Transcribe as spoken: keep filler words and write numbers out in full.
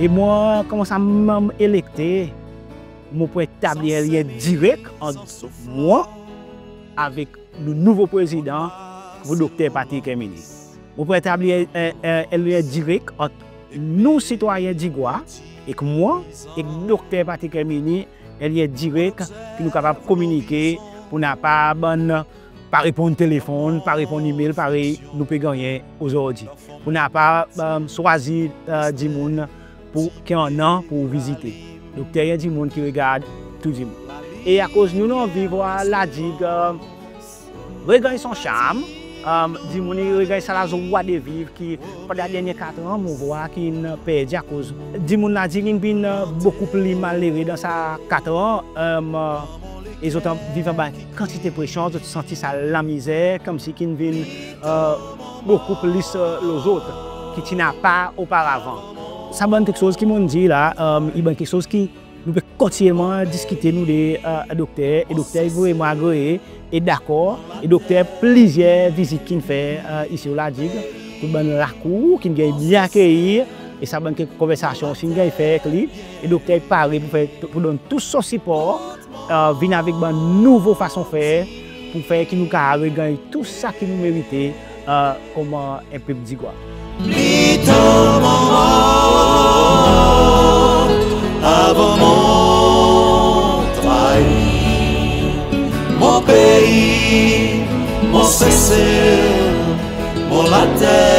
E mwan konman sa manm elekte, mon pou etablir en lyen direk ant mwan avek nou nouvo Prezidan, Dokter Patrick Herminie. Mon pou etablir en, en, en lyen direk ant nou sitwayen Digwa ek mwan, ek Dokter Patrick Herminie, en lyen direk ki nou kapab kominike pour napa bann pa reponn telefonn, pa reponn email parey nou pe gannyen ozordi. Pour napa, e, swazir, e, dimoun pour ki annan pour vizite. Dokter i en dimoun ki regard tou dimoun. E akoz nou, nou anvi vwar La Digue, e, reganny son sharm, e, dimoun i reganny sa lazwa de viv ki pandan dernyen kat an mon vwar ki'n perdi akoz dimoun La Digue in vin, e, bokou pli malere dan sa kat an, e, e zot an viv anba kantite presyon, zot santi sa lamizer, konmsi ki'n vin, e, bokou plis, e, lo zot ki ti napa oparavan. Sa bann keksoz ki mon'n dir la, e, i bann keksoz ki nou pe kontinyelman diskite nou de, e, Dokter, e Dokter i vreman agree e dakor, e Dokter plizyer vizit ki'n fer, e, isi La Digue, tou bann lakour ki'n ganny byen akeyir, e sa bann kek konversasyon osi in ganny fer ek li, e Dokter i pare pour fer, pour donn tou son sipor, e, vin avek bann nouvo fason fer pour fer ki nou kapab reganny tou sa ki nou merite, e, konman en pep Digwa. Pli tan mon mor avan mon trair mon pei, mon Sesel, mon later.